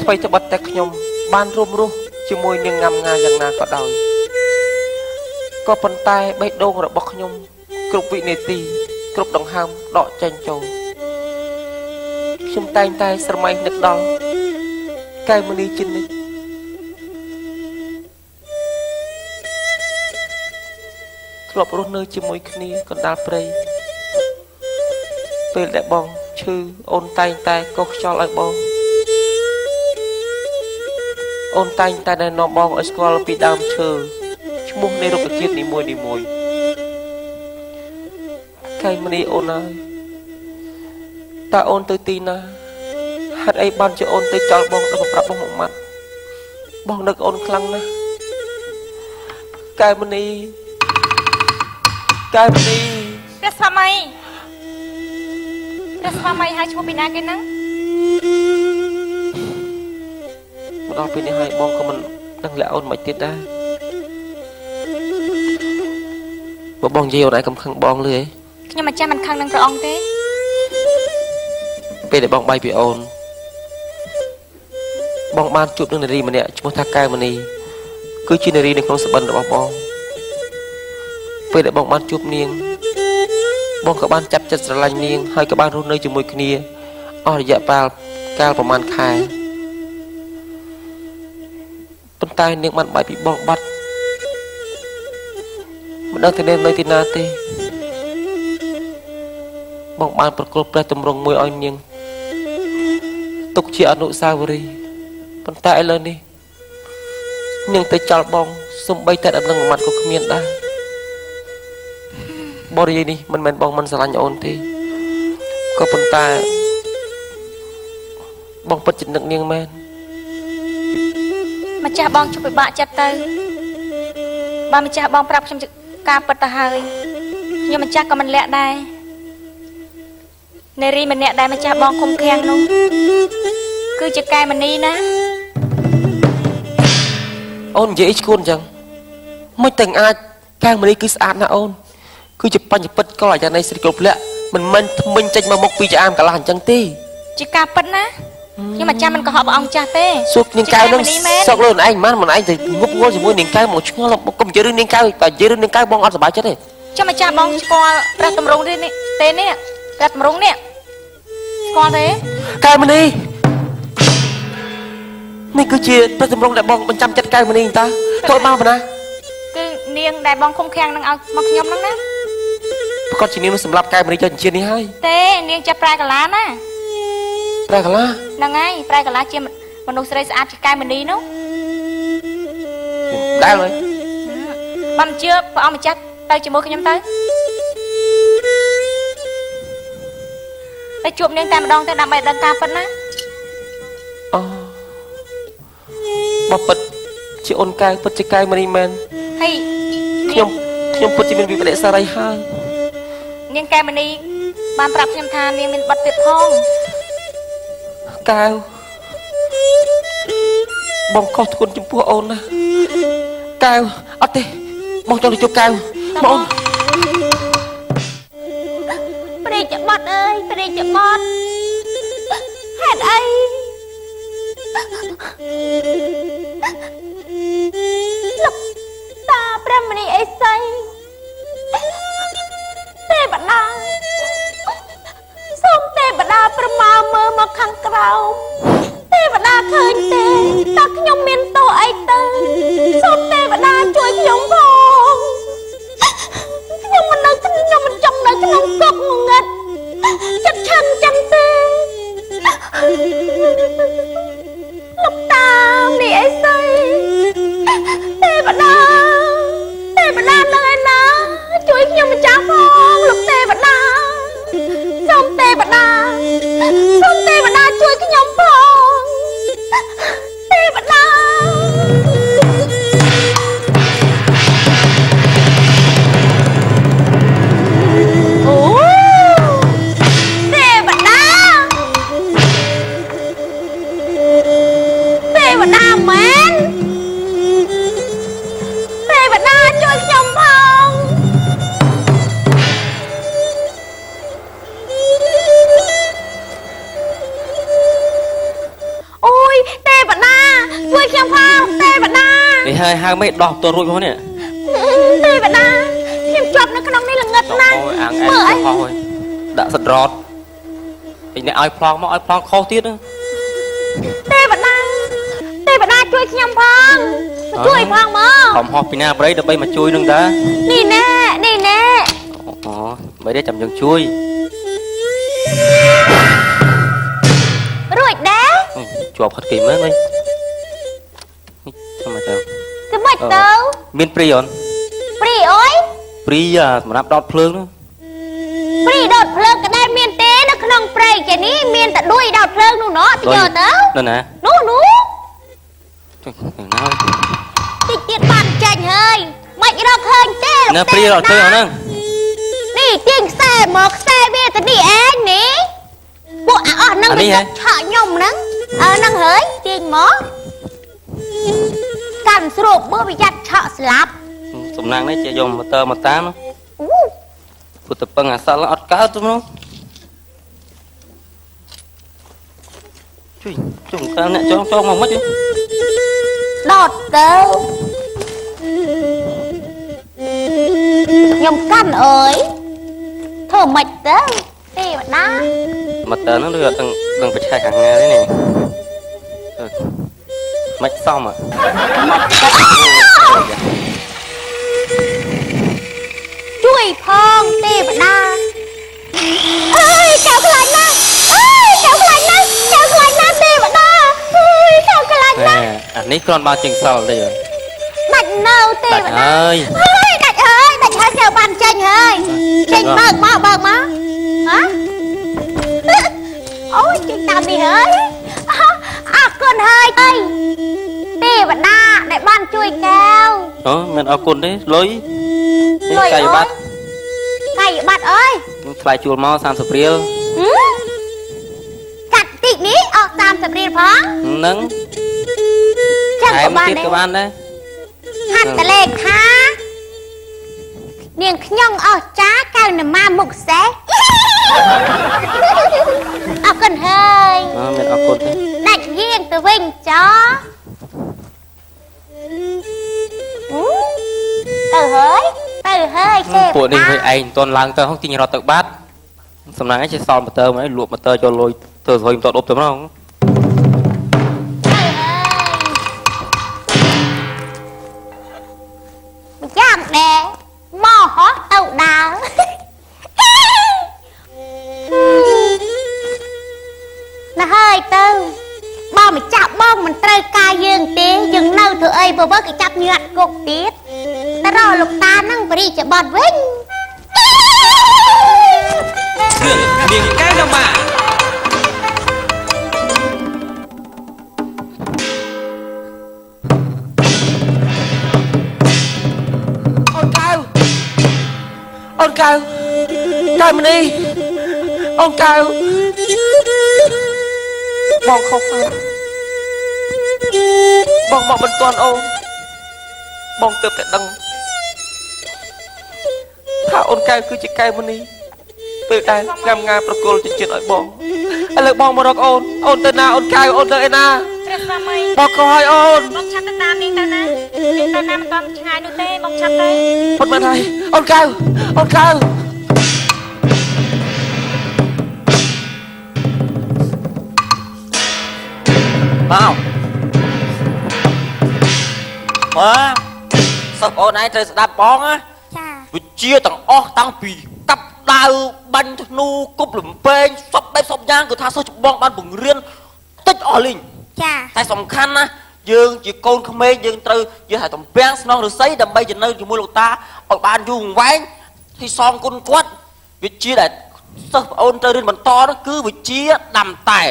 ថ្មីត្បិតតែខ្ញុំបានរួមរស់ជាមួយនាងងាំងាយ៉ាងណាក៏ដោយក៏ប៉ុន្តែបេះដូងរបស់ខ្ញុំគ្រប់វិនាទីគ្រប់ដង្ហើមដកចេញចូលខ្ញុំតែងតែស្រមៃនឹកដល់កែវមณีជានិច្ចធ្លាប់រស់នៅជាមួយគ្នាកណ្ដាលព្រៃពេលដែលបងឈឺអូនតែងតែកោសខ្យល់ឲ្យបងអូនតែងតែណែនាំបងឲ្យស្គាល់ពីដើមឈើឈ្មោះនៃរុក្ខជាតិនីមួយនីមួយកែវមณีអូនហើយតើអូនទៅទីណាហេតុអីបានជាអូនទៅចោលបងដល់ប្រាប់បងមួយម៉ាត់បងនឹកអូនខ្លាំងណាស់កែវមณีកែវមณีព្រះស្វាមីព្រះស្វាមីហៅឈ្មោះពីណាគេហ្នឹងមកដល់ពេលនេះហើយបងក៏មិនដឹងលាក់អូនមិនទៀតដែរបើបងនិយាយអូនឯងកុំខឹងបងលឺអីខ្ញុំមិនចាំមិនខឹងនឹងព្រះអង្គទេពេលដែលបងបាយពីអូនបងបានជួបនឹងនារីម្នាក់ឈ្មោះថាកែវមณีគឺជានារីនៅក្នុងសបិនរបស់បងពេលដែលបងបានជួបនាងបងក៏បានចាប់ចិត្តស្រឡាញ់នាងហើយក៏បានរស់នៅជាមួយគ្នាអស់រយៈពេលកាលប្រហែលខែប៉ុន្តែនាងបានបាយពីបងបាត់មិនដឹងថានាងនៅទីណាទេបងបានប្រគល់ព្រះទម្រង់មួយឲ្យនាងទុកជាអនុស្សាវរីយ៍ប៉ុន្តែឥឡូវនេះនាងទៅចោលបងសំបីតែដំណឹងមួយម៉ាត់ក៏គ្មានដែរបរិយានេះមិនមែនបងមិនស្រឡាញ់អូនទេក៏ប៉ុន្តែបងពិតជានឹកនាងមែនម្ចាស់បងជប់ពិបាកចិត្តទៅបើម្ចាស់បងប្រាប់ខ្ញុំការពិតទៅហើយខ្ញុំម្ចាស់ក៏មិនលាក់ដែរនារីម្នាក់ដែលម្ចាស់បងឃុំឃាំងនោះគឺជាកែមณีណាអូននិយាយអីឈួនអញ្ចឹងមិនទាំងអាចកែមณีគឺស្អាតណាស់អូនគឺជាបញ្ញពិតកលអាយ៉ានៃស្រីគ្រប់លក្ខមិនមែនថ្មិញចេញមកមុខពីចាអាមកន្លះអញ្ចឹងទេជាការពិតណាខ្ញុំអាចារ្យមិនកុហកព្រះអង្គចាស់ទេសួរនាងកែវនឹងសោកលើខ្លួនឯងមិនឯងទៅងប់ងល់ជាមួយនាងកែវមកឆ្ងល់កុំនិយាយរឿងនាងកែវតែនិយាយរឿងនាងកែវបងអត់សប្បាយចិត្តទេចាំអាចារ្យបងស្គាល់ព្រះទម្រង់នេះទេនេះព្រះទម្រង់នេះស្គាល់ទេកែវមณีនេះគឺជាព្រះទម្រង់ដែលបងបញ្ចាំចិត្តកែវមณีតាចូលមកប៉ុណ្ណាគឺនាងដែលបងឃុំឃាំងនឹងឲ្យមកខ្ញុំហ្នឹងណាប្រកាសជានាងសម្រាប់កែវមณีចុះជានេះហើយទេនាងចេះប្រែកាឡាណាប្រែកាឡាហ្នឹងហើយប្រែកាឡាជាមនុស្សស្រីស្អាតជាកែវមณีនោះដែលហើយបើមិនជឿព្រះអង្គម្ចាស់ទៅជាមួយខ្ញុំទៅទៅជួបនាងតែម្ដងទៅដើម្បីដឹងការពិតណាអូបើពិតជាអូនកែវពិតជាកែវមณีមែនហើយខ្ញុំពិតជាមានវិបត្តិសារីហើយនាងកែវមณีបានប្រាប់ខ្ញុំថានាងមានបាត់ទៀតផងកែវបងខុសធ្ងន់ចំពោះអូនណាកែវអត់ទេបងចង់ទៅជួបកែវបងអូនព្រះរាជបុត្រអើយព្រះរាជបុត្រហេតុអីលោកតាព្រះមនីអេសីទេវតាសូមទេវតាប្រមើមើលមកខាងក្រោមទេវតាឃើញទេតើខ្ញុំមានទោសអីទៅសូមទេវតាជួយខ្ញុំផងខ្ញុំមិននៅខ្ញុំមិនចង់នៅក្នុងគុកងងឹតចិត្តឆឹងចឹងទេលោកតានេះអីសីទេវតាទេវតានៅឯណាជួយខ្ញុំម្ចាស់ផងលោកទេវតាសូមទេវតាសូមទេវតាជួយខ្ញុំផងទេវតា ហើយហៅមិនដោះទៅរួចផងនេះទេវតាខ្ញុំជាប់នៅក្នុងនេះល្ងឹតណាស់អាងអែមខុសហើយដាក់សិតរត់ឯអ្នកឲ្យប្លង់មកឲ្យប្លង់ខុសទៀតទេវតាទេវតាជួយខ្ញុំផងជួយផងមកខំហោះពីណាប្រៃដើម្បីមកជួយនឹងតានេះណែនេះណែអូមិនទេចាំយើងជួយរួចដែរជាប់ផិតគេមែនវិញធ្វើម៉េចទៅធ្វើម៉េចទៅមានព្រីអូនព្រីអុយព្រីសម្រាប់ដោតភ្លើងនោះព្រីដោតភ្លើងក៏ដែរមានទេនៅក្នុងព្រៃចេះនេះមានតែដួយដោតភ្លើងនោះណោះទៅយកទៅនៅណានោះនោះចុះណាតិចទៀតបានចេញហើយមិនរកឃើញទេណាព្រីដោតភ្លើងហ្នឹងនេះទាញខ្សែមកខ្សែវាទៅនេះឯងនេះពួកអាអស់ហ្នឹងវាឆក់ខ្ញុំហ្នឹងអើហ្នឹងហើយទាញមកកាន់ស្រូបបើវាយ៉ាត់ឆក់ស្លាប់សំណាងនេះជាយកម៉ូទ័រមកតាមអូពុទ្ធពឹងអាសល់អត់កើតទៅនោះជួយជុំកាលអ្នកចងចងមកមិនដោតទៅខ្ញុំកាន់អើយធ្វើមិនទៅទេវតាម៉ូទ័រហ្នឹងដូចអត់ដឹងបច្ចេកខាងណាទេនេះមិនសមជួយផងទេវតាអើយកៅខ្លាញ់ណាស់អើយកៅខ្លាញ់ណាស់កៅខ្លាញ់ណាស់ទេវតាអើយកៅខ្លាញ់ណាស់អានេះគ្រាន់បើជាងសល់ទេដាច់នៅទេវតាអើយដាច់ហើយដាច់ហើយកៅបានចេញហើយចេញបើកមកបើកមកហ៎អូយចេញតាមនេះហើយអរគុណហើយអីទេវតាដែលបានជួយកែវអូមិនអរគុណទេលុយនេះកាយបាត់កាយបាត់អើយថ្លៃជួលមក30រៀលកាត់តិចនេះអស់30រៀលផងហ្នឹងចឹងក៏បានដែរក៏បានដែរហត្ថលេខានាងខ្ញុំអស់ចាកៅនមាមុខសេះអរគុណហើយអើមិនអរគុណទេដាច់យាងទៅវិញចទៅហើយទៅហើយទេពួកនេះវិញឯងមិនទាន់ឡើងទៅហងទាញរត់ទៅបាត់សំណាងឯងចេះសល់ម៉ូទ័រមកឯងលក់ម៉ូទ័រចូលលុយទៅស្រួយមិនទាន់ដប់ទៅម្ដងទៅហើយយ៉ាងដែរមកហោះទៅដើរណាហើយទៅបើម្ចាស់បងមិនត្រូវការយើងទេយើងនៅធ្វើអីបើបើគេចាប់ញាត់គុកទៀតតែរកលោកតានឹងបរិជ្ជបត់វិញរឿងនាងកែវណាម៉ាអូនកែវអូនកែវកែវមនីអូនកែវបងខុសហើយបងមកមិនទាន់អូនបងទើបតែដឹងថាអូនកែវគឺជាកែវមនីពេលដែលងំងាប្រគល់ជាតិឲ្យបងឥឡូវបងមករកអូនអូនទៅណាអូនកែវអូនទៅឯណាព្រះស្វាមីបងខុសហើយអូនបងឆាប់ទៅតាមនាងទៅណានាងទៅណាមិនទាន់ឆ្ងាយនោះទេបងឆាប់ទៅផុតមែនហើយអូនកែវអូនកែវមកបាទសិស្សអូនឯងត្រូវស្ដាប់បងណាចាវិជាទាំងអស់តាំងពីកាប់ដាវបាញ់ធ្នូគប់លំពេងសពបែបសពយ៉ាងគឺថាសិស្សច្បងបានបង្រៀនតិចអស់លីងចាតែសំខាន់ណាយើងជាកូនក្មេងយើងត្រូវយើងឲ្យតំពាំងស្នងឫស្សីដើម្បីจะនៅជាមួយលោកតាឲ្យបានយូរអង្វែងទីសងគុណគាត់វិជាដែលសិស្សប្អូនត្រូវរៀនបន្តនោះគឺវិជាដាំតែ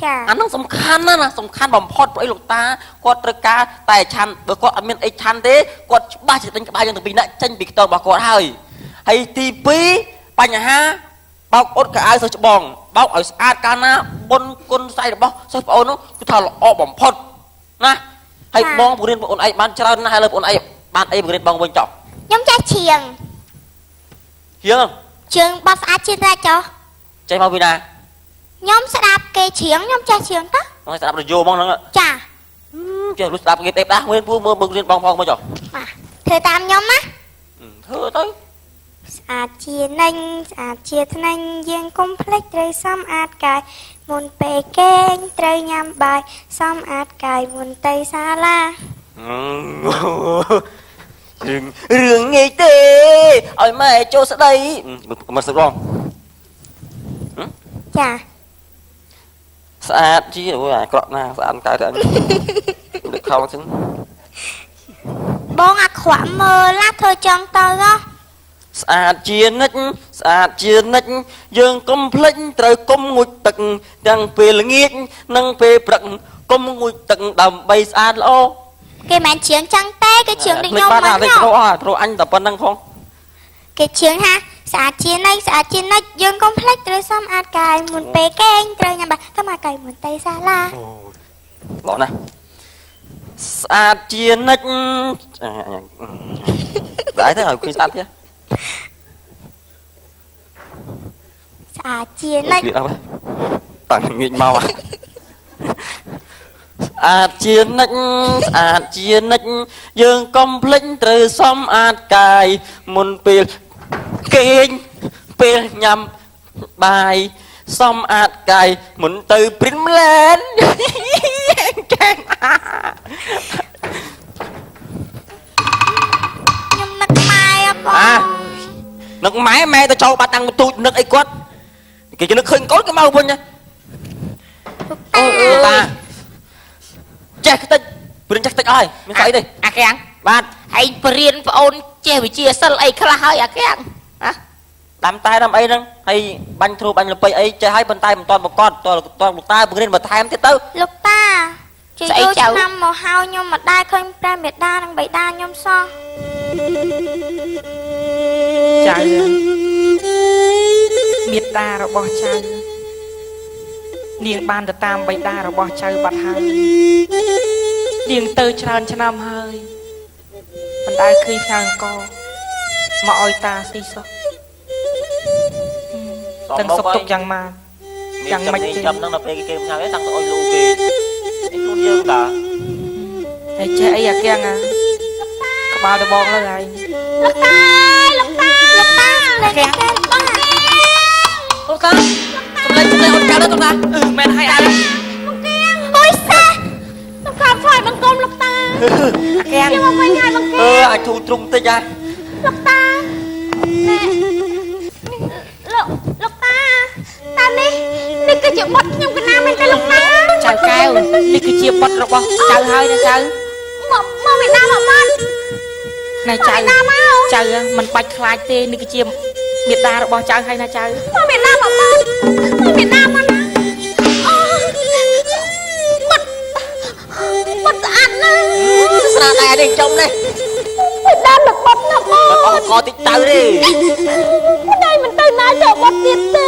ចាអានោះសំខាន់ណាស់ណាសំខាន់បំផុតព្រោះអីលោកតាគាត់ត្រូវការតែឆាន់បើគាត់អត់មានអីឆាន់ទេគាត់ច្បាស់ជាដេញក្បាលយើងទាំងពីរនាក់ចេញពីខ្ទមរបស់គាត់ហើយហើយទី2បញ្ហាបោកអ៊ុតកៅអៅសិស្សច្បងបោកឲ្យស្អាតកាលណាបុណ្យគុណស្អីរបស់សិស្សប្អូននោះគឺថាល្អបំផុតណាហើយបងបង្រៀនបងអូនឯងបានច្រើនណាស់ហើយលើបងអូនឯងបានអីបង្រៀនបងវិញចុះខ្ញុំចេះឈៀងឈៀងជើងបោះស្អាតជាងដែរចុះចេះមកពីណាខ្ញុំស្ដាប់គេច្រៀងខ្ញុំចេះច្រៀងតើស្ដាប់រយោហ្មងហ្នឹងចា ចេះលុះស្ដាប់គេទេដាស់មើលពូមើលមើលរៀនបងផងមកចុះបាទធ្វើតាមខ្ញុំណាធ្វើទៅស្អាតជានិញស្អាតជាថ្និញយើងកុំភ្លេចត្រូវសម្អាតកាយមុនពេលគេងត្រូវញ៉ាំបាយសម្អាតកាយមុនទៅសាលារឿងងាយទេឲ្យម៉ែចូលស្ដីមកសឹករងចាស្អាតជាអូយអាក្រក់ណាស់ស្អាតកើតអញដឹកខោចឹងបងអាក្រក់មើលណាធ្វើចឹងទៅហ៎ស្អាតជានិច្ចស្អាតជានិច្ចយើងកុំភ្លេចត្រូវកុំងូតទឹកទាំងពេលល្ងាចនិងពេលព្រឹកកុំងូតទឹកដើម្បីស្អាតល្អគេមិនច្រៀងចឹងទេគេច្រៀងដូចខ្ញុំមកត្រូវអញតែប៉ុណ្្នឹងផងគេច្រៀងថាស្អាតជានិច្ចស្អាតជានិច្ចយើងកុំភ្លេចត្រូវសម្អាតកាយមុនពេលគេងត្រូវញ៉ាំបាយសម្អាតកាយមុនទៅសាលាល្អណាស់ស្អាតជានិច្ចដែរទៅឲ្យឃើញស្អាតទៀតស្អាតជានិច្ចតាំងងាកមកស្អាតជានិច្ចស្អាតជានិច្ចយើងកុំភ្លេចត្រូវសម្អាតកាយមុនពេលគេងពេលញ៉ាំបាយសម្អាតកាយមុនទៅព្រិនម្លែនចាងខ្ញុំនឹកម៉ែអបងនឹកម៉ែម៉ែទៅចូលបាត់តាំងទូចនឹកអីគាត់គេនឹកឃើញកូនគេមកវិញណាអូតាចេះខ្ទេចព្រៀនចេះខ្ទេចអស់មានស្អីទេអាកាំងបាទឯងព្រៀនប្អូនចេះវិជាសិលអីខ្លះហើយអាកាំងហ៎ដាំតែដាំអីហ្នឹងហើយបាញ់ទ្រូបាញ់លប៉ៃអីចេះហើយប៉ុន្តែមិនទាន់ប្រកបតលោកតាបង្រៀនបន្ថែមទៀតទៅលោកតាជាយូរឆ្នាំមកហើយខ្ញុំមិនដែលឃើញព្រះមេដានិងបិតាខ្ញុំសោះចៅមេដារបស់ចៅនាងបានទៅតាមបិតារបស់ចៅបាត់ហើយនាងទៅច្រើនឆ្នាំហើយមិនដែលឃើញផ្ញើអង្គមកឲ្យតាស៊ីសោះទាំងសុខទុក្ខយ៉ាងម៉ាយ៉ាងម៉េចទេចាំនឹងដល់ពេលគេផ្ញើតាំងទៅឲ្យលូគេឯខ្លួនយើងតាតែចេះអីអាគៀងអាក្បាលដបងលើហើយលោកតាលោកតាលោកតាលោកតាលោកតាសម្លេងសម្លេងអូនកាលោកតាអឺមែនហើយអាមកគៀងអុយសាខ្ញុំខំថ្វាយបង្គំលោកតាអាគៀងខ្ញុំមកវិញហើយបងគៀងអឺអាចធូរទ្រុងតិចហ่ะលោកតាណែលោកតាតានេះនេះគឺជាបុត្រខ្ញុំកណាមែនទេលោកតាចៅកែវនេះគឺជាបុត្ររបស់ចៅហើយណាចៅមកមកមេដាមកបាត់ណែចៅចៅមិនបាច់ខ្លាចទេនេះគឺជាមេដារបស់ចៅហើយណាចៅមកមេដាមកបាត់មកមេដាមកណាអូបុត្របុត្រស្អាតណាស់ស្នាដៃនេះចំនេះមេដាមកបុត្រណាបងអត់កតិចទៅទេម្ដាយមិនទៅណាចោលបុត្រទៀតទេ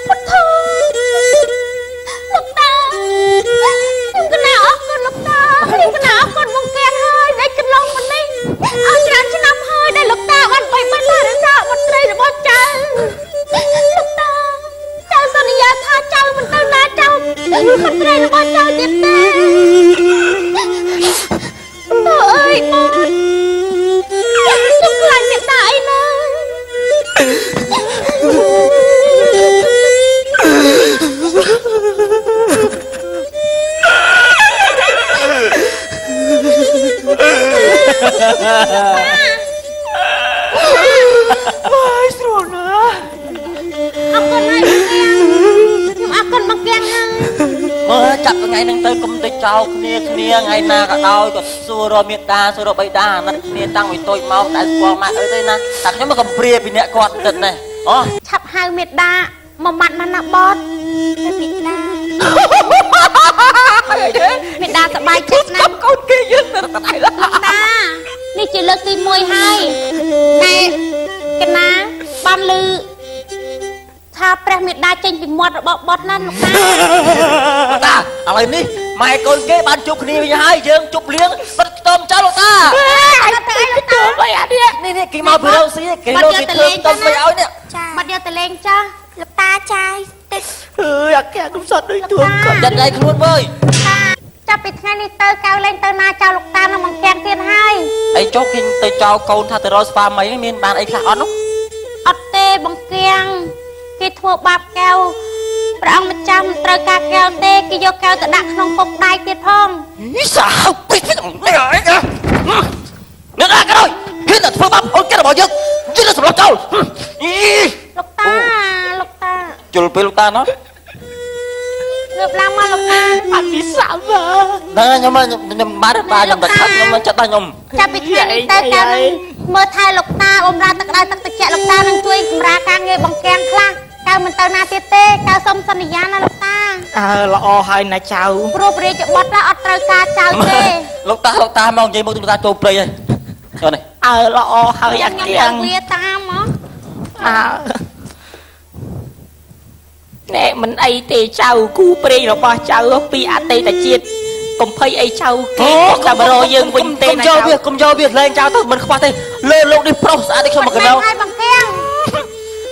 បុត្រលោកតាខ្ញុំកណាអរគុណលោកតាខ្ញុំកណាអរគុណបងកែហើយដែលកន្លងមកនេះអស់ច្រើនឆ្នាំហើយដែលលោកតាបានបីបាច់ថែរក្សាបុត្រីរបស់ចៅលោកតាចៅសន្យាថាចៅមិនទៅណាចៅបុត្រីរបស់ចៅទៀតទេតើអើយបងខ្ញុំខ្លាចអ្នកតាអីណាបាយស្រួលណាស់អរគុណហើយខ្ញុំអរគុណមកទាំងហើយមើលចាប់ថ្ងៃហ្នឹងទៅកុំទៅចោលគ្នាគ្នាថ្ងៃណាក៏ដោយក៏សួររកមេដាសួររកបិតាអាណិតគ្នាតាំងពីតូចមកតែស្គាល់ម៉ែអីទេណាតែខ្ញុំមកកំព្រាពីអ្នកគាត់ទឹកនេះអូឆាប់ហៅមេដាមកម៉ាត់មកណាបតមេដាមេដាសប្បាយចិត្តណាស់កូនគេយើងទៅតែតានេះជាលើកទី1ហើយតែកណាបានឮថាព្រះមេដាចេញពីមាត់របស់បតណាលោកតាតាឥឡូវនេះម៉ែកូនគេបានជួបគ្នាវិញហើយយើងជប់លៀងបិទខ្ទមចោលលោកតា ទៅលោកតា អីអានេះនេះគេមកពីរកស៊ីគេលោកគេធ្វើខ្ទមស្អីឲ្យនេះ ចា បាត់យកទៅលេងចា លោកតាចាយតិច អើយអាកែខ្ញុំសត់ដូចទួងគាត់ចាត់ដៃខ្លួនវើយ ចាប់ពីថ្ងៃនេះទៅកៅលែងទៅណាចោលលោកតានឹងបង្កាំងទៀតហើយអីចុះគេទៅចោលកូនថាទៅរកស្វាមីមានបានអីខ្លះអត់នោះអត់ទេបង្កាំងគេធ្វើបាបកែវព្រះអង្គម្ចាស់មិនត្រូវការកែវទេគេយកកែវទៅដាក់ក្នុងពុកដៃទៀតផងយីសាហៅពេកនេះអីអ្នកណាក៏ដោយហ៊ានតែធ្វើបាបអូនគេរបស់យើងយើងនឹងសម្លាប់ចោលលោកតាលោកតាជុលពេលលោកតាណោះងើបឡើងមកលោកតាអត់ពិសាវើណាខ្ញុំខ្ញុំបានបាទខ្ញុំតែខឹងខ្ញុំចិត្តដល់ខ្ញុំចាប់ពីថ្ងៃនេះទៅកែវនឹងមើលថែលោកតាបំរើទឹកក្តៅទឹកត្រជាក់លោកតានឹងជួយបម្រើការងារបង្កាំងខ្លះកៅមិនទៅណាទៀតទេកៅសុំសន្យាណាលោកតាអើល្អហើយណាចៅព្រោះព្រះរាជបុត្រអត់ត្រូវការចៅទេលោកតាលោកតាមកនិយាយមកលោកតាចូលព្រៃហើយចូលនេះអើល្អហើយអាគៀងលាតាមមកអើណែមិនអីទេចៅគូព្រេងរបស់ចៅពីអតីតជាតិកុំភ័យអីចៅគេតែមករកយើងវិញទេណាកុំយកវាកុំយកវាលែងចៅទៅមិនខ្វះទេលើលោកនេះប្រុសស្អាតទេខ្ញុំមកកណោហើយបង្កាំង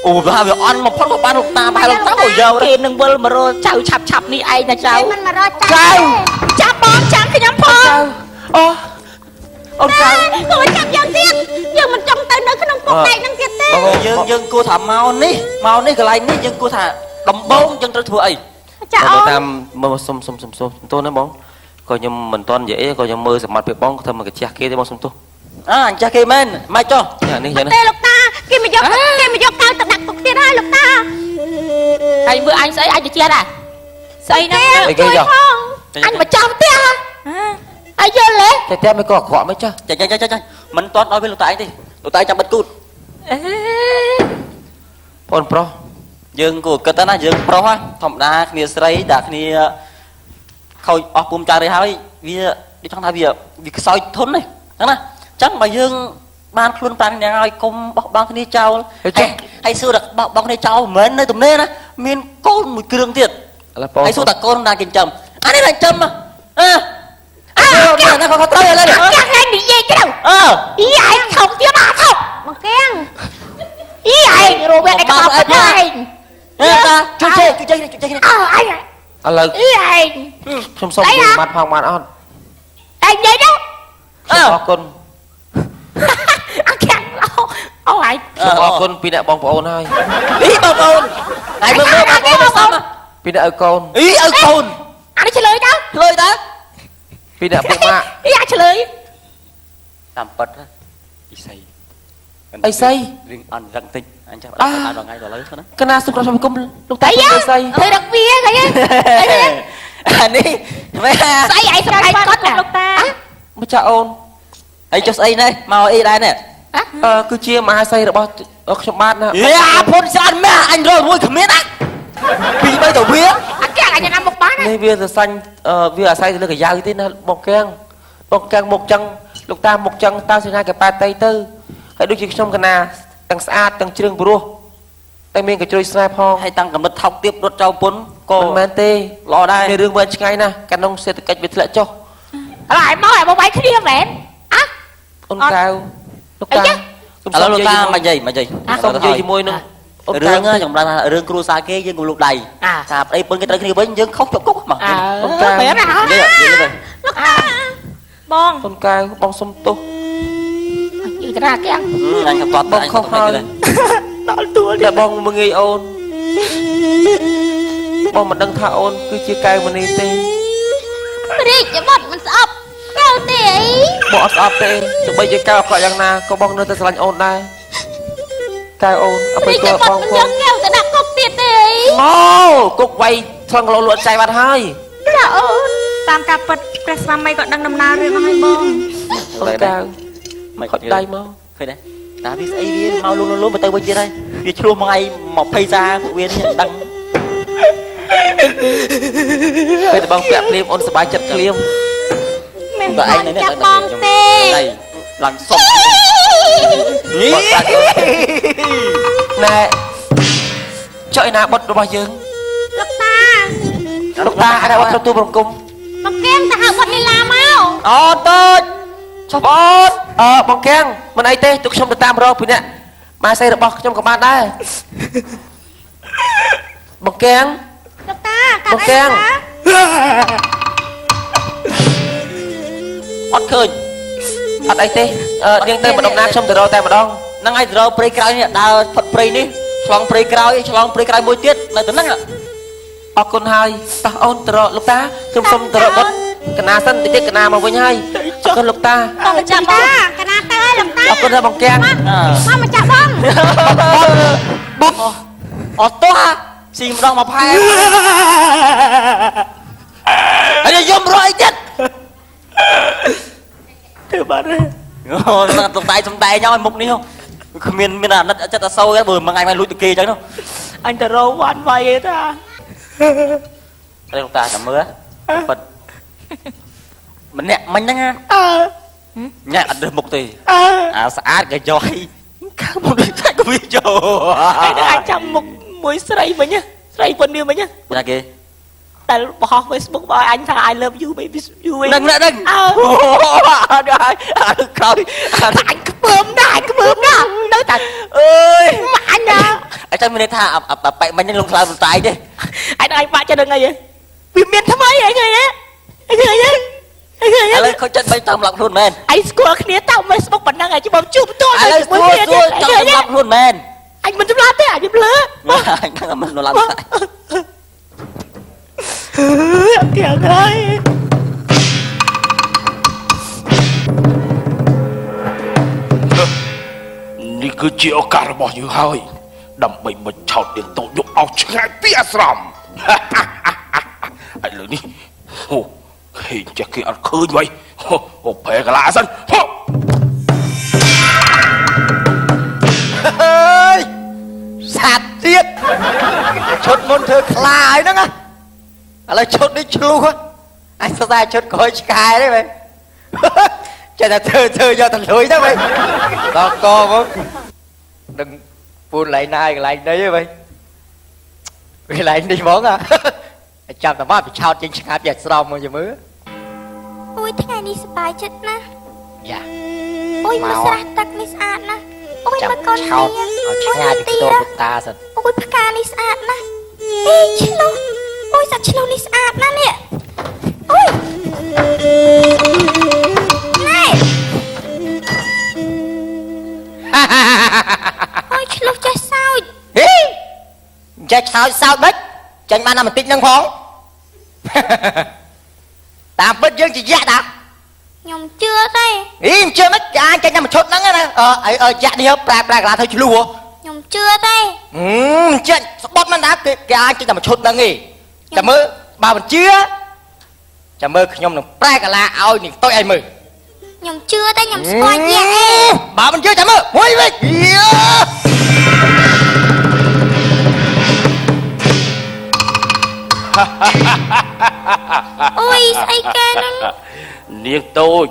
អូថាវាអន់មកផុតក៏បានលោកតាបែរលោកតាមកយកគេនឹងវិលមករកចៅឆាប់ឆាប់នេះឯងណាចៅមិនមករកចៅចាប់បងចាំខ្ញុំផងអូអូនចៅកុំចាប់យើងទៀតយើងមិនចង់ទៅនៅក្នុងពុកដែកនឹងទៀតទេយើងគួរថាមកនេះមកនេះកន្លែងនេះយើងគួរថាដំបងយើងត្រូវធ្វើអីចាអូនតាមមកសុំសុំសុំសុំទោះណាបងក៏ខ្ញុំមិនទាន់និយាយអីក៏ខ្ញុំមើលសមត្ថភាពបងធ្វើមកកាជះគេទេបងសុំទោះអើអញ្ចេះគេមែនម៉េចចុះនេះយ៉ាងនេះទេលោកតាគេមកយកគេមកយកកៅទៅដាក់ទុកទៀតហើយលោកតាហើយមើលអញស្អីអញទៅជះដែរស្អីហ្នឹងជួយផងអញមកចាំផ្ទះហើយយល់ទេតែតែមិនក៏អាក្រក់មិនចាចាចាចាចាមិនទាន់ដល់វាលោកតាឯងទេលោកតាចាំបិទគូតអេបងប្រុសយើងគួរគិតណាយើងប្រុសធម្មតាគ្នាស្រីដាក់គ្នាខូចអស់ពុំចាស់រីហើយវាដូចចង់ថាវាខ្សោយធន់ទេហ្នឹងណាអញ្ចឹងបើយើងបានខ្លួនប្រាណគ្នាហើយកុំបោះបង់គ្នាចោលហើយសួរតែបោះបង់គ្នាចោលមិនមែននៅទំនេរណាមានកូនមួយគ្រឿងទៀតហើយសួរតែកូនណាគេចិញ្ចឹមអានេះណាចិញ្ចឹមអើអើណាគាត់ត្រូវឥឡូវយ៉ាងឯងនិយាយក្រៅអើអីឯងថោកទៀតអាថោកមកគៀងអីឯងរកវាឯងក៏អត់ឯងអើតាជួយចេជួយចេជួយចេអើឯងឥឡូវអីឯងខ្ញុំសុំនិយាយម៉ាត់ផងបានអត់ឯងនិយាយទៅអរគុណអរខាងអូឯងខ្ញុំអរគុណពីអ្នកបងប្អូនហើយអីបងប្អូនឯងមើលមើលបងប្អូនសុំពីអ្នកឪកូនអីឪកូនអានេះឆ្លើយទៅឆ្លើយទៅពីអ្នកពុកម៉ាក់អីអាឆ្លើយតាមពិតអីសីអីសីរឿងអន់រឹងតិចអញចាំដល់ដល់ថ្ងៃដល់ឥឡូវណាកណាសុខភាពគុំលោកតាអីសីធ្វើរឹងវាឃើញទេអានេះមែនស្អីឯងសម្ដែងគាត់ណាលោកតាម្ចាស់អូនអីចុះស្អីនេះមកអីដែរនេះអឺគឺជាមហាសីរបស់ខ្ញុំបាទណាយ៉ាផុនច្រើនមែនអញរកមួយគ្មានអាពីរបីទៅវាអាគេអញណាមុខបាននេះវាសរសាញ់វាអាស្រ័យទៅលើកាយ៉ៅទេណាបងកាំងបងកាំងមុខចឹងលោកតាមុខចឹងតើសញ្ញាកប៉ាតៃទៅហើយដូចជាខ្ញុំកណាទាំងស្អាតទាំងជ្រឿងព្រោះតែមានកជ្រុយស្នេហ៍ផងហើយតាំងកំណត់ថោកទៀបរត់ចោលពុនក៏មិនមែនទេល្អដែរមានរឿងវែងឆ្ងាយណាស់កាលនោះសេដ្ឋកិច្ចវាធ្លាក់ចុះឥឡូវឯងមកឯងមកវាយគ្នាមែនអ่ะអូនកៅលោកតា ឥឡូវលោកតាមកនិយាយមកនិយាយសុំនិយាយជាមួយនឹងអូនកៅ រឿងខ្ញុំដឹងថារឿងគ្រួសារគេយើងកុំលូកដៃថាប្តីពឹងគេត្រូវគ្នាវិញយើងខុសជាប់គុកមកអូនកៅមែនណានិយាយទៅលោកតាបងអូនកៅបងសុំទោសយឺតាគៀងអញក៏តបងខុសហើយដល់ទួលតែបងមកងាយអូនបងមិនដឹងថាអូនគឺជាកែវមនីទេរាជបុត្រមិនស្អប់កែវទេអីបងអត់ស្អប់ទេទោះបីជាកែវអាក្រក់យ៉ាងណាក៏បងនៅតែស្រឡាញ់អូនដែរកែវអូនអបិទបងផងយកកែវទៅដាក់គុកទៀតទេអីមកគុកវាយថ្លឹងលោលក់ចៃបាត់ហើយចាអូនតាមការពិតព្រះស្វាមីក៏ដឹងដំណើររឿងហើយបងអូនកែវ មិន ខុចដៃមក ឃើញទេតាវាស្អីវាមកលូលូទៅវិញទៀតហើយវាឆ្លោះមួយថ្ងៃ20សាពួកវានេះដឹង ពេលតែបងពាក់ភ្លាមអូនសប្បាយចិត្តភ្លាម មិនបានចាប់បងទេ ឡើងសុំនេះ ណែចុះឯណាបុត្ររបស់យើង លោកតា លោកតាអាណាបុត្រត្រូវទូប្រង្គំ មកគៀងទៅហៅបុត្រលីឡាមក អូនតូចចុះបង អឺបងគៀងមិនអីទេទុកខ្ញុំទៅតាមរកពីអ្នកម៉ាសេរបស់ខ្ញុំក៏បានដែរបងគៀង លោកតាកាត់អីតា អត់ឃើញ អត់អីទេនាងទៅម្ដុំណាខ្ញុំទៅរកតែម្ដង ហ្នឹងហើយទៅរកព្រៃក្រោយនេះដើរផុតព្រៃនេះឆ្លងព្រៃក្រោយឆ្លងព្រៃក្រោយមួយទៀតនៅទៅហ្នឹង អរគុណហើយតោះអូនទៅរកលោកតាខ្ញុំសុំទៅរកបុត្រកណាសិនតិចទៀតកណាមកវិញហើយអរគុណលោកតា បងម្ចាស់បងកណាទៅហើយលោកតា អរគុណដល់បងកាំង មកម្ចាស់បង បុកអត់ទោះស៊ីម្ដងមកផែហើយយំរកអីទៀត ធ្វើបាត់ទេ អូសំដែងសំដែងឲ្យមុខនេះគ្មានមានអាណិតចិត្តអសូរទេបើមួយថ្ងៃមកលួចទៅគេអញ្ចឹងនោះ អញទៅរកវ៉ាន់វាយឯតា អីលោកតាចាំមើលពិតម្នាក់មិញហ្នឹង អើ ញ៉ាអត់រើសមុខទេអាស្អាតក៏យកឲ្យខាងមុខនេះតែក៏វាយក អញចាំមុខមួយស្រីមិញស្រីប៉ុននេះមិញ ណាគេ តែបោះ Facebook មកឲ្យអញថា I love you baby you ហ្នឹងហ្នឹង អើ អត់ហើយក្រោយ អញខ្ពើមណាស់អញខ្ពើមណាស់នៅតែ អើយ ម៉ាក់អញណា អញ្ចឹងមានន័យថាអាប៉ែកមិញហ្នឹងលងខ្លោចមិនតាយទេ អញឲ្យបាក់ចិត្តហ្នឹងអីវាមានថ្មីអីឃើញទេអីឃើញទេអីឃើញ ឥឡូវខូចចិត្តបីតាមឡាប់ខ្លួនមែន អញស្គាល់គ្នាតាម Facebook ប៉ុណ្ណឹងឯងជិះមកជួបផ្ទាល់ ឥឡូវស្គាល់ស្គាល់ចង់សម្លាប់ខ្លួនមែន អញមិនសម្លាប់ទេអញភ្លើ អញខាងមិនសម្លាប់ អត់ទៀតហើយ នេះគឺជាឱកាសរបស់យើងហើយដើម្បីបញ្ឆោតនាងតូចយកឲ្យឆ្ងាយពីអាស្រមឥឡូវនេះអូឃើញចេះគេអត់ឃើញវ៉ៃអូប្រែកាឡាសិន ហូអើយសាត់ទៀតឈុតមុនធ្វើខ្លាហើយហ្នឹងឥឡូវឈុតនេះឆ្លុះអញសរសើរឈុតក្រោយឆ្កែទេបែចេះតែធ្វើយកទៅលុយទៅបែដល់កមកដឹងពូនកន្លែងណាកន្លែងនេះទេបែកន្លែងនេះហ្មងចាំតែមកពីឆោតចេញឆ្ងាយពីអាស្រមមកមើល អូយថ្ងៃនេះសប្បាយចិត្តណាស់ យ៉ា អូយមើលស្រះទឹកនេះស្អាតណាស់អូយមើលកូន ឆោតឲ្យឆ្ងាយពីខ្ទមលោកតាសិន អូយផ្កានេះស្អាតណាស់អេឆ្លុះអូយសាច់ឆ្លុះនេះស្អាតណាស់នេះអូយណែអូយឆ្លុះចេះសើច ហេចេះឆោតសើចបិចចេញបានតែបន្តិចហ្នឹងផងតាមពិតយើងជាយៈតា ខ្ញុំជឿទេ អីមិនជឿមិនអាចចេញតែមួយឈុតហ្នឹងណាអឺយៈនេះប្រែប្រែកាឡាធ្វើឆ្លុះ ខ្ញុំជឿទេ មិនជឿស្បត់មិនដែរគេអាចចេញតែមួយឈុតហ្នឹងឯងចាំមើលបើមិនជឿចាំមើលខ្ញុំនឹងប្រែកាឡាឲ្យនាងតូចឲ្យមើល ខ្ញុំជឿទេខ្ញុំស្គាល់យៈឯង បើមិនជឿចាំមើលមួយវិញ អូយស្អីគេហ្នឹង នាងតូច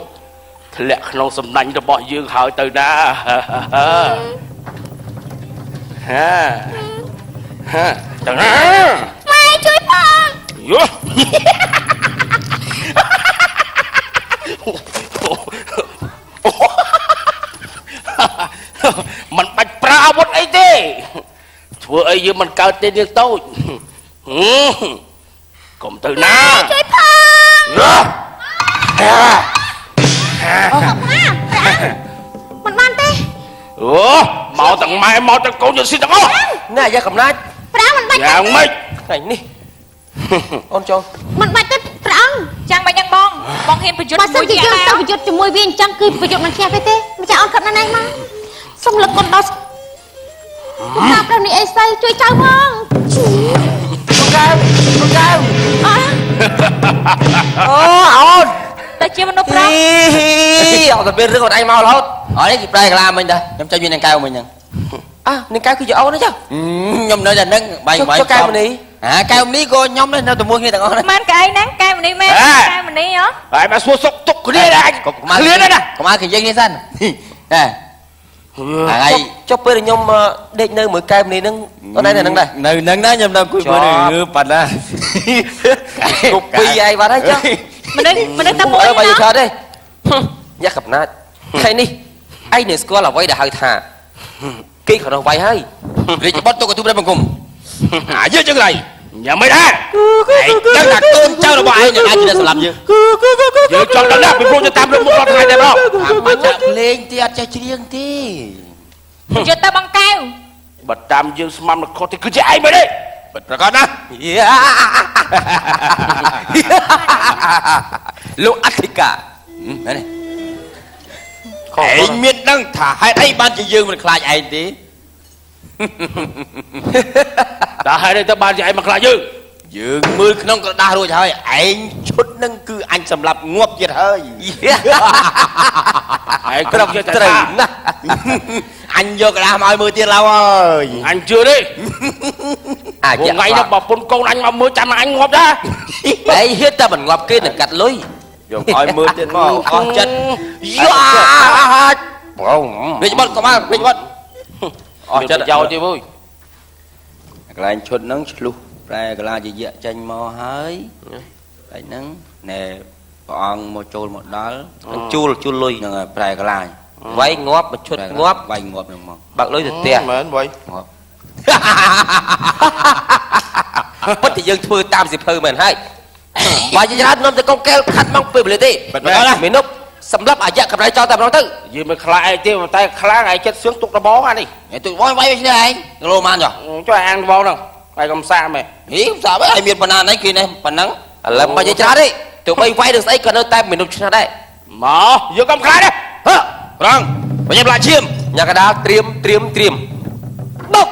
ធ្លាក់ក្នុងសំណាញ់របស់យើងហើយទៅណាហាហាទៅណា ម៉ែជួយផង យោมันបាច់ប្រើអាវុធអីទេធ្វើអីយើងមិនកើតទេនាងតូចកុំទៅណា ជួយផង មិនបានទេ អូមកទាំងម៉ែមកទាំងកូនយើងស៊ីទាំងអស់ ណែយ៉ាកំណាច ប្រាមិនបាច់ យ៉ាងម៉េច ថ្ងៃនេះអូនចូល មិនបាច់ទេព្រះអង្គ ចាំបាច់យ៉ាងបងបងហ៊ានប្រយុទ្ធ បើសិនជាយើងទៅប្រយុទ្ធជាមួយវាអញ្ចឹងគឺប្រយុទ្ធមិនឈ្នះទេទេម្ចាស់អូនខិតណាស់មកសូមលើកគុណដល់តាព្រះនេះអេសីជួយចៅផង កែវកែវ អូអូន តែជាមនុស្សប្រុស អត់តែមានរឿងអត់ឯងមករហូត អត់នេះគេប្រែកាឡាមិញដែរខ្ញុំចេញមាននាងកែវមិញហ្នឹង អើនាងកែវគឺជាអូនទេចា ខ្ញុំនៅតែនឹងបាយបាយក ែវមនី អាកែវមនីក៏ខ្ញុំដែរនៅតែមួយគ្នាទាំងអស់ហ្នឹង មែនកែវហ្នឹងកែវមនីមែនកែវមនីហ៎ ហើយមកសួរសុកទុកគ្នាដែរ កុំគ្នាដែរណាកុំឲ្យគេយើងគ្នាសិនហ៎ ថ្ងៃចុះពេលខ្ញុំដេកនៅមួយកែវមនីហ្នឹងអូនឯងនៅហ្នឹងដែរ នៅហ្នឹងដែរខ្ញុំនៅអង្គុយមើលនេះប៉ាត់ណា គប់ពីឯងបាត់ហើយចុះ មនុស្សតែមួយ អើបាយច្រើនទេយ៉ាកំណាចថ្ងៃនេះឯងនឹងស្គាល់អ្វីដែលហៅថាគេខរោះវាយហើយ រាជបុត្រទុកកទូព្រះបង្គំ អាយើចឹងไร ញ៉ាំមិនដែរ ឯងដឹងថាកូនចៅរបស់ឯងនឹងអាចជាអ្នកសម្លាប់យើង យើងចង់ដឹងណាស់ពីព្រោះទៅតាមរកមុខរាល់ថ្ងៃតែម្ដង បាច់ចាក់ភ្លេងទេ អត់ចេះច្រៀងទេ យកទៅបងកែវ បើតាមយើងស្មានមិនខុសទេ គឺជាឯងមែនទេ? ពិតប្រកបណាស់លោកអធិការ មែនទេ? ឯងមានដឹងថាហេតុអីបានជាយើងមិនខ្លាចឯងទេ? តើហេតុអីទៅបានជាឯងមិនខ្លាចយើង? យើងមើលក្នុងក្រដាស់រួចហើយ ឯងឈុតនឹងគឺអញសម្លាប់ងាប់ទៀតហើយ ឯងត្រឹមត្រូវណាស់ អញយកក្រដាស់មកឲ្យមើលទៀតឡើយ អញជឿទេ អាច ថ្ងៃនេះបើពុនកូនអញមកមើល ចាំអញងាប់ដែរ ឯងហ៊ានតែមិនងាប់ គេនឹងកាត់លុយ យកឲ្យមើលទៀតមកអស់ចិត្តយ៉ា បង វិញបត់កុំមកវិញបត់ អស់ចិត្តយោទេវើយ កន្លែងឈុតហ្នឹងឆ្លុះប្រែកលាជាយៈចេញមកហើយ កន្លែងហ្នឹងណែ ព្រះអង្គមកចូលមកដល់ ជួលជួលលុយហ្នឹងហើយ ប្រែកលា វាយងាប់មួយឈុតងាប់ វាយងាប់ហ្នឹងមក បើកលុយទៅផ្ទះ មែនវាយងាប់ ពិតជាយើងធ្វើតាមសិភៅមែនហើយ បើជាច្រើននាំទៅកងកែវខាត់មកពេលវេលាទេ មេនុបសម្រាប់អាយៈកម្រៃចោលតែម្ដងទៅ យើងមិនខ្លាចឯងទេ តែខ្លាចឯងចិត្តសឿងទុកដបងអានេះ ទុកបងវាយវាឈ្នះឯងគីឡូម៉ានចុះ ចុះអាងដបងហ្នឹងឯងកំសាមែន ហីកំសាឯងមានប៉ុណ្ណានេះគេនេះប៉ុណ្ណឹង ឥឡូវមិននិយាយច្រើនទេ ទោះបីវាយនឹងស្អីក៏នៅតែមនុស្សឈ្នះដែរ មកយើងកុំខ្លាចទេ ហឺរងបញ្ញាប្លាឈាម ញ៉ាកដាលត្រៀមត្រៀមត្រៀមបុក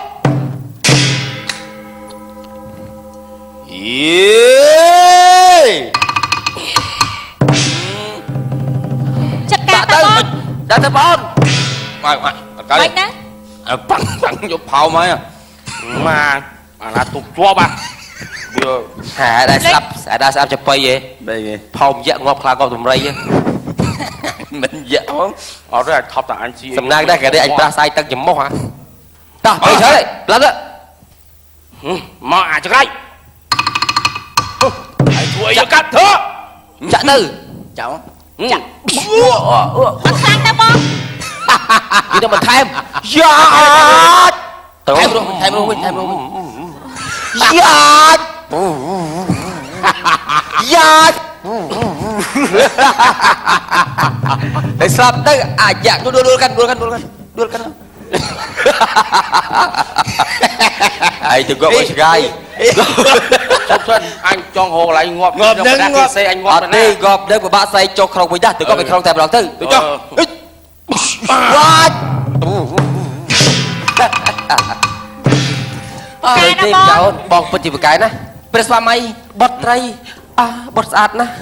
យេ ចិត្តការទៅបង ដាក់ទៅបង មកមកអត់កើត មិនណា ប៉ាំងប៉ាំងយកផោមហើយ មកអាណាទុកជាប់អាវា ហាដែរស្ដាប់ដែរស្ដាប់ចប៉ីហ៎ បីគេ ផោមយៈងាប់ខ្លាងាប់តម្រៃ មិនយៈហង អត់ទេ អញថប់តែអញស៊ី សំណាងដែរគេអញប្រាសាយទឹកច្រមុះហ่ะ តោះទៅឆើផ្លិត មកអាចក្រៃហើយធ្វើអីកាត់ធ្វើ ចាក់ទៅ ចៅ ចាក់អត់ខ្លាំងទេបង វាទៅបន្ថែមយ៉ា ថែមរស់ថែមរស់វិញថែមរស់វិញ យ៉ាយ៉ាតែស្លាប់ទៅអាចយ៉ា ដួលដួលកាន់ដួលកាន់ដួលកាន់ដួលកាន់ ឯងទៅងាប់ឲ្យឆ្ងាយ ជប់សិន អញចង់រកកន្លែងងាប់ ងាប់នឹងងាប់ សេអញងាប់ អត់ទេ ងាប់នឹងពិបាកស្អីចុះក្នុងវិញដែរ ទៅងាប់ไปក្នុងតែម្ដងទៅ ទៅចុះ វ៉ាច់អើយទេចៅបងពិតជាប្រកែណា ព្រះស្វាមី បុត្រីអាបុត្រស្អាតណាស់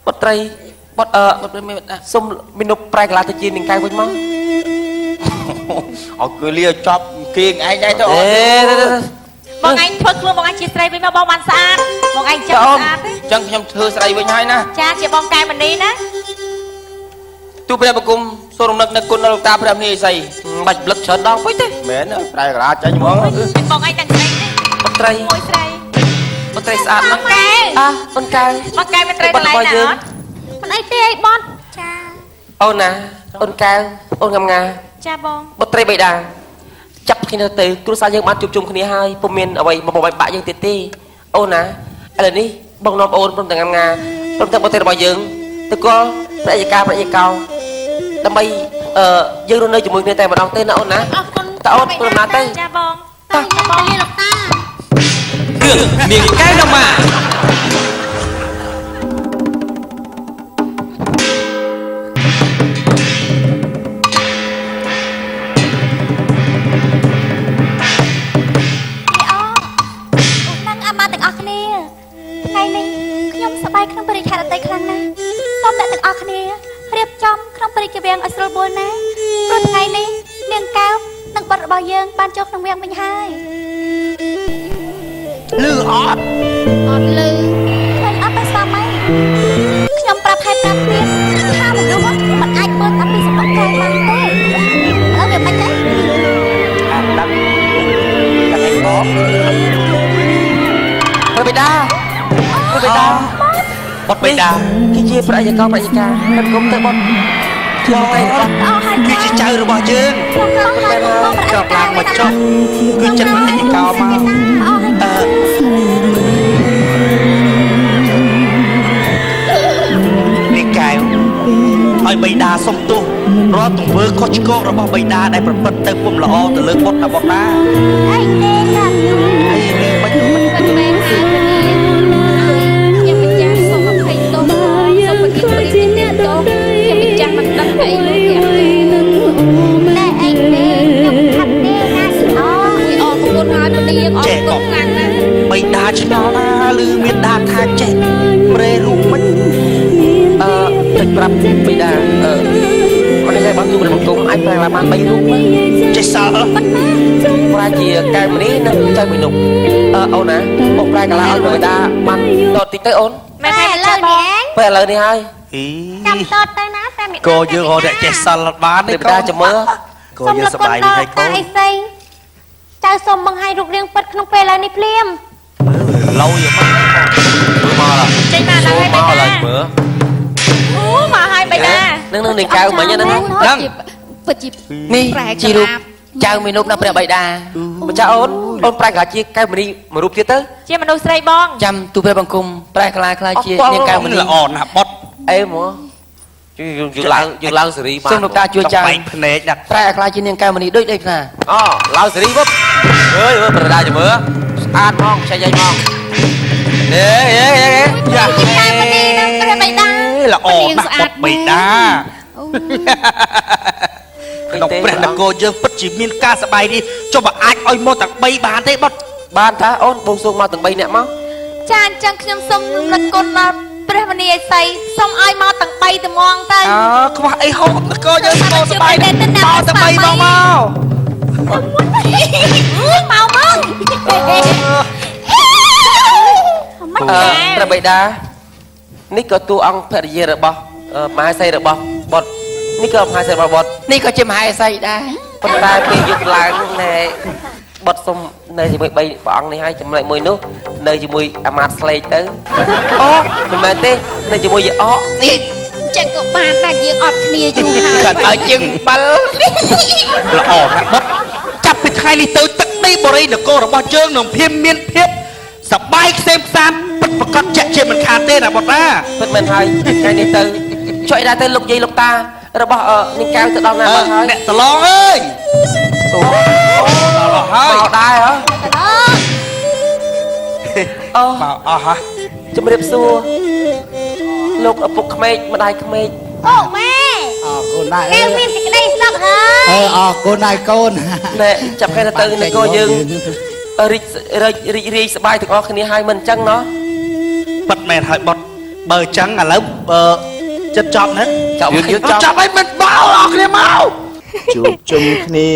បុត្រីបុត្រអឺ បុត្រមាន សុំមនុស្សប្រែកលាទៅជានាងកែវវិញមក អើគឺលាចប់គេងឯងដែរទៅ អេ បងឯងធ្វើខ្លួនបងឯងជាស្រីវិញមកបងបានស្អាត បងឯងចឹងស្អាតទេ ចឹងខ្ញុំធ្វើស្រីវិញហើយណា ចា ជាបងកែមនីណា ទូព្រះបង្គំសូមរំលឹកនៅគុណដល់លោកតាព្រះមនីសី បាច់ប្លឹកច្រើនដងពេកទេ មែនប្រែកលាចេញហ្មង បងឯងទាំងស្រីទេ បុត្រី មួយស្រី បុត្រីស្អាតណាស់ បងកែ អាអូនកែ បងកែមិនត្រូវកន្លែងណាអត់ មិនអីទេអីបត់ ចា អូនណាអូនកែអូនងំងា ចាបង បុត្រីបិតាចាប់គ្នាទៅគ្រួសារយើងបានជួបជុំគ្នាហើយ ពុំមានអ្វីមកបំបាក់យើងទៀតទេអូនណា ឥឡូវនេះបងនាំអូនព្រមទាំងងំងាព្រមទាំងបុត្រីរបស់យើងទៅគាល់ព្រះយកាព្រះយកោ ដើម្បីអឺយើងរស់នៅជាមួយគ្នាតែម្ដងទេណាអូនណា អរគុណ តើអូនព្រមណាទៅ ចាបង តោះបងលាលោកតា រឿងនាងកែវណម៉ា អូនឹងអាម៉ាទាំងអស់គ្នា ថ្ងៃនេះខ្ញុំសប្បាយក្នុងព្រះរាជហឫទ័យខ្លាំងណាស់ សូមអ្នកទាំងអស់គ្នារៀបចំក្នុងព្រះរាជវាំងឲ្យស្រួលបួលណា ព្រោះថ្ងៃនេះនាងកែវនិងបុត្ររបស់យើងបានចូលក្នុងវាំងវិញហើយ លឺអត់? អត់លឺ ឃើញអត់ទៅស្វាមី ខ្ញុំប្រាប់ឲ្យប្រាប់ទៀតថាមនុស្សមិនអាចមើលតាមពីសម្បត្តិកាយបានទេ ឥឡូវវាមិនទេ អាដឹងតែឯងបង ព្រះបិតាព្រះបិតា បុត្របិតា គឺជាព្រះឯកោព្រះឯកាមិនគុំទៅបុត្រជាមន្ត្រីរបស់ គឺជាចៅរបស់យើង ក្របឡើងមកចុះគឺចិត្តឯកោមកអឺ ល់ទង្វើខុសឆ្គងរបស់បិតាដែលប្រព្រឹត្តទៅពុំល្អទៅលើបុត្រណាបុត្រណា អីទេណា អីរឿងមិន មិនមែនហើយខ្ញុំម្ចាស់សូមអភ័យទោសសូមប្រទានព្រេងទោសខ្ញុំម្ចាស់មិនដឹងអីនោះទេ តែអីទេខ្ញុំខាត់ទេណាអអរគុណហើយពលាងអរគុណខ្លាំងណាស់ បិតាឆ្ងល់ណាឬមេដាថាចេះប្រេរូបមិន អឺតិចប្រាប់បិតាអឺអត់ទេបងទូបង្គំអាចប្រែបាន3រូប ចេះសល់ ប្រែជាកែវមនីនិងចៅមួយនុកអឺអូនណាបងប្រែកាឡាឲ្យបិតាបានតតិចទៅអូន មែនហើយឥឡូវនេះ ពេលឥឡូវនេះហើយ ចាំតទៅណាតែមេ កោយើងរកអ្នកចេះសល់អត់បានទេ បិតាចាំមើល កោយើងសប្បាយនេះហើយកូន អីសីចៅសូមបង្ហាញរូបរាងពិតក្នុងពេលឥឡូវនេះភ្លាម ឡូយមក មើលមកឡើយ ចេញមកដល់ហើយបិតា មើល អូមកហើយបិតា នឹងនឹងកៅមិញហ្នឹង ហ្នឹង ពិតជា នេះជារូបចៅមេនុបណាព្រះបិតា ម្ចាស់អូនអូនប្រែក្លាជាកែវមនីមួយរូបទៀតទៅ ជាមនុស្សស្រីបង ចាំទូព្រះបង្គំប្រែក្លាយក្លាយជានាងកែវមនី ល្អណាស់បុត្រ អេមកយើងឡើងយើងឡើងសេរីបាន សូមលោកតាជួយចៅ បែកភ្នែកណា ប្រែក្លាយជានាងកែវមនីដូចដូចណា អូឡើងសេរីវឹបអើយមើលប្រដាចាំមើលស្អាតហ្មងខ្ចីយាយហ្មងអេអេអេ យ៉ា ជាកែវមនីណាព្រះបិតា ល្អណាស់បុត្របិតាក្នុងព្រះនគរយើងពិតជាមានការសប្បាយនេះចុះបើអាចឲ្យមកទាំង3បានទេបុត្រ បានតាអូនបងសូមមកទាំង3នាក់មក ចាអញ្ចឹងខ្ញុំសូមរំលឹកគុណដល់ព្រះមនីអសីសូមឲ្យមកទាំង3ត្មងទៅ អើខ្វះអីហូបនគរយើងមកសប្បាយមកទាំង3មកមក មកមក ព្រះបិតានេះក៏តួអង្គភរិយារបស់មហេសីរបស់បុត្រនេះក៏មហេសីរបស់បុត្រ នេះក៏ជាមហេសីដែរ ប៉ុន្តែពេលយប់ឡើងណែបុត្រសុំនៅជាមួយ3ព្រះអង្គនេះហើយចំណែកមួយនោះនៅជាមួយអាមាត្យស្លេកទៅអូមិនមែនទេនៅជាមួយយាយអក នេះ ចឹងក៏បានដែរយើងអត់គ្នាយូរហើយ គាត់ឲ្យជាងបាល់ ល្អណាស់បុត្រចាប់ពីថ្ងៃនេះទៅទឹកដីបរិយនគររបស់យើងនឹងភៀមមានភាពសប្បាយខ្សែមខ្សានពិតប្រកបជាក់ជាមិនខានទេណាបុត្រណា ពិតមែនហើយថ្ងៃនេះទៅជួយដែរទៅលោកយាយលោកតារបស់នាងកែវទៅដល់ណាបាត់ហើយ អ្នកសឡងអើយអូដល់ហើយ មកដែរហ៎អូ មកអស់ហ่ะ ជំរាបសួរលោកឪពុកក្មេកម្ដាយក្មេក អូម៉ែ អរគុណដែរ កែវមានសេចក្តីសុខហើយ អឺអរគុណហើយកូន ណែចាប់គេទៅនគរយើងរីករីករីករាយសប្បាយទាំងអស់គ្នាហើយមិនអញ្ចឹងណោះ ពិតមែនហើយបុត្របើអញ្ចឹងឥឡូវចិត្តចប់ណា ចប់ ចប់ហើយមិនបោអស់គ្នាមក ជួបជុំគ្នា